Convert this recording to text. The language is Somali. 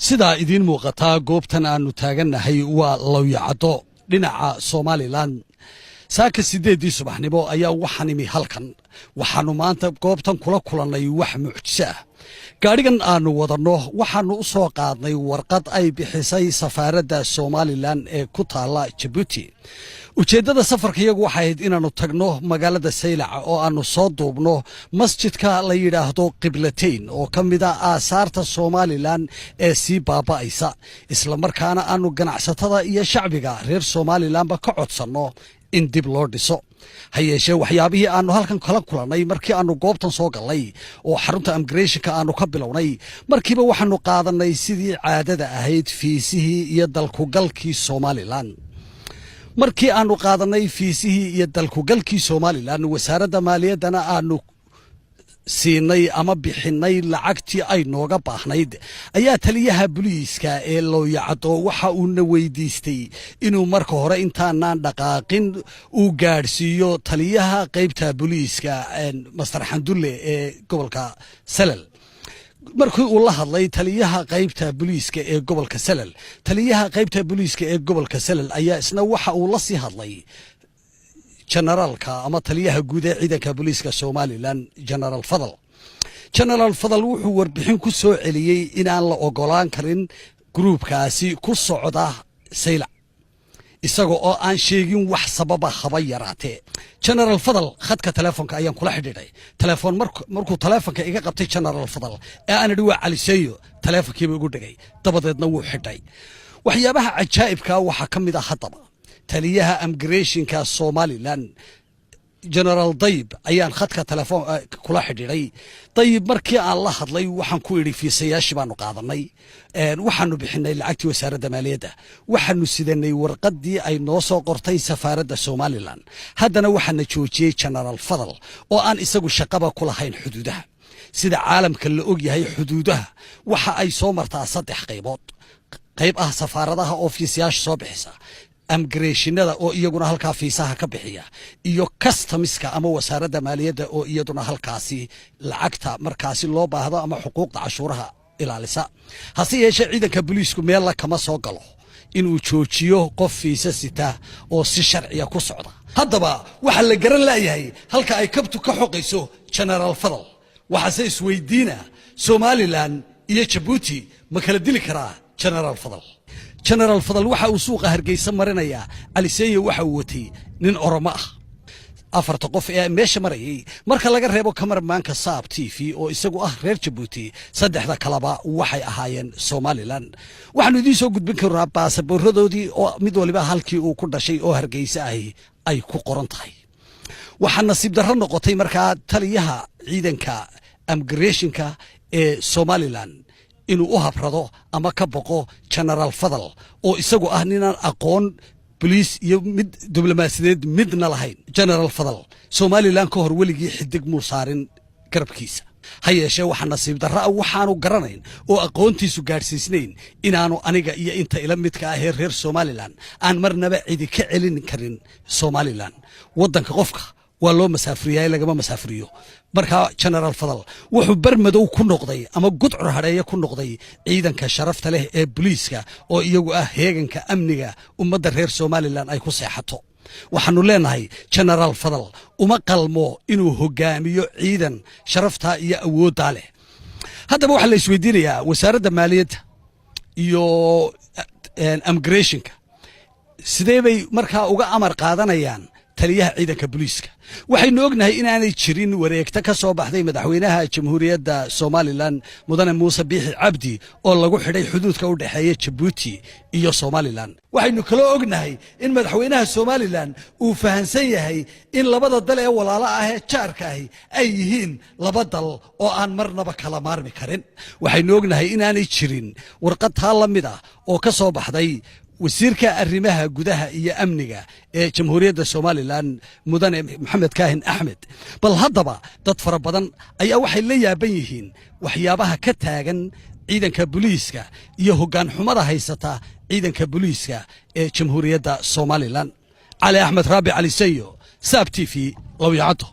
Sidaa idiin muuqataa, goobtan aannu taagannahay waa Lowyacaddo, dhinaca Somaliland. Saaka 8-dii subaxnimo ayaa waxaan imi halkan. Waxaannu maanta goobtan kula kulannay wax mucjiso ah. Gaadhigan aannu wadanno waxaannu u soo qaadnay warqad ay bixisay safaaradda Somaliland ee ku taalla Jabuuti. Ujeeddada safarka iyagu waxay ahayd inaannu tagno magaalada Saylac oo aannu soo duubno masjidka la yidhaahdo Qiblateyn, oo ka mid a aasaarta Somaliland ee sii baaba'aysa, islamarkaana aannu ganacsatada iyo shacbiga reer Somalilandba ka codsanno in dib loo dhiso. Ha yeeshee, waxyaabihii aannu halkan kala kulannay markii aannu goobtan soo gallay oo xarunta immigrationka aannu ka bilownay, markiiba waxaannu qaadannay, sidii caadada ahayd, fiisihii iyo dalkugalkii Somaliland. Markii aannu qaadannay fiisihii iyo dalkugalkii Somaliland, wasaaradda maaliyaddana aannu siinay ama bixinnay lacagtii ay nooga baahnayd, ayaa taliyaha buliiska ee Looyacaddo waxa uuna weydiistay inuu marka hore, intaanaan dhaqaaqin, uu gaadhsiiyo taliyaha qaybta buliiska, Master Xandulle, ee gobolka Salal. Markii uu la hadlay taliyaha qaybta booliiska ee gobolka Salal, taliyaha qaybta booliiska ee gobolka Salal ayaa isna waxa uu la sii hadlay generaalka ama taliyaha guud ee ciidanka booliiska Somaliland, Genaraal Fadal. Genaraal Fadal wuxuu warbixin ku soo celiyey inaan la ogolaan karin groupkaasi ku socda Saylac, isaga oo aan sheegin wax sababa haba yaraatee. Genaraal Fadal khadka telefoonka ayaan kula xidhiidhay. Telefoon markuu telefoonka iga qabtay Genaraal Fadal ee aan idhi "Waa Caliseeyo", telefoonkiiba igu dhigay, dabadeedna wuu xidhay. Waxyaabaha cajaa'ibkaa waxaa ka mid ah haddaba, taliyaha immigrationka Somaliland, Genaraal Dayib, ayaan khadka telefoon kula xidhiidhay. Dayib markii aan la hadlay, waxaan ku idhi: "Fiisayaashii baanu qaadanay, waxaanu bixinay lacagtii wasaaradda maaliyadda, waxaanu sidanay warqaddii ay noo soo qortay safaaradda Somaliland. Haddana waxaana joojiyey Genaraal Fadal oo aan isagu shaqaba ku lahayn xuduudaha." Sida caalamka la og yahay, xuduudaha waxa ay soo martaa saddex qaybood: qayb ah safaaradaha oo fiisayaasha soo bixisa, immigrationada oo iyaguna halkaa fiisaha ka bixiya, iyo customska ama wasaaradda maaliyadda oo iyaduna halkaasi lacagta markaasi loo baahdo ama xuquuqda cashuuraha ilaalisa. Hase yeeshee, ciidanka booliisku meella kama soo galo inuu joojiyo qof fiisa sita oo si sharciya ku socda. Haddaba waxaa la garan laayahay halka ay kabtu ka xoqayso Genaraal Fadal. Waxaase isweydiina: Somaliland iyo Jabuuti ma kala dili karaa Genaraal Fadal? Genaraal Fadal waxa uu suuqa Hargeysa marinayaa Caliseeye. Waxa uu watay nin Oromo ah. Afarta qof ee meesha marayay, marka laga reebo cameramanka Saab TV oo isagu ah reer Jabuuti, saddexda kaleba waxay ahaayeen Somaliland. Waxaanu idiin soo gudbin karnaa baasaboorradoodii oo mid waliba halkii uu ku dhashay oo Hargeysa ahi ay ku qoran tahay. Waxaa nasiib darro noqotay markaa taliyaha ciidanka immigrationka ee Somaliland inuu u habrado ama ka boqo Genaraal Fadal, oo isagu ah ninaan aqoon boliis iyo mid diblomaasiyadeed midna lahayn. Genaraal Fadal Somaliland ka hor weligii xidig muu saarin garabkiisa. Ha yeeshee, waxaa nasiib darra ah waxaanu garanayn oo aqoontiisu gaadhsiisnayn inaanu aniga iyo inta ila midka ah ee reer Somaliland aan marnaba cidi ka celin karin Somaliland. Waddanka qofka waa loo masaafuriyaa, lagama masaafuriyo. Markaa Genaraal Fadal wuxuu bar madow ku noqday ama gudcur hadheeye ku noqday ciidanka sharafta leh ee booliiska, oo iyagu ah heeganka amniga ummadda reer Somaliland ay ku seexato. Waxaanu leenahay, Genaraal Fadal uma qalmo inuu hogaamiyo ciidan sharaftaa iyo awooddaa leh. Haddaba waxaa la isweydiinayaa: wasaaradda maaliyadda iyo immigrationka sidee bay markaa uga amar qaadanayaan taliyaha ciidanka booliiska? Waxaynu ognahay inaanay jirin wareegto ka soo baxday madaxweynaha Jamhuuriyadda Somaliland, Mudane Muuse Biixi Cabdi, oo lagu xidhay xuduudka u dhexeeya Jabuuti iyo Somaliland. Waxaynu kaloo ognahay in madaxweynaha Somaliland uu fahansan yahay in labada dal ee walaalo ah ee jaarka ahi ay yihiin laba dal oo aan marnaba kala maarmi karin. Waxaynu ognahay inaanay jirin warqad taa la mid ah oo ka soo baxday wasiirka arrimaha gudaha iyo amniga ee Jamhuuriyadda Somaliland, Mudane Maxamed Kaahin Axmed. Bal haddaba, dad fara badan ayaa waxay la yaaban yihiin waxyaabaha ka taagan ciidanka booliiska iyo hoggaan xumada haysata ciidanka booliiska ee Jamhuuriyadda Somaliland. Cali Axmed Raabi, Cali Sayo, Saab TV, Lowyacaddo.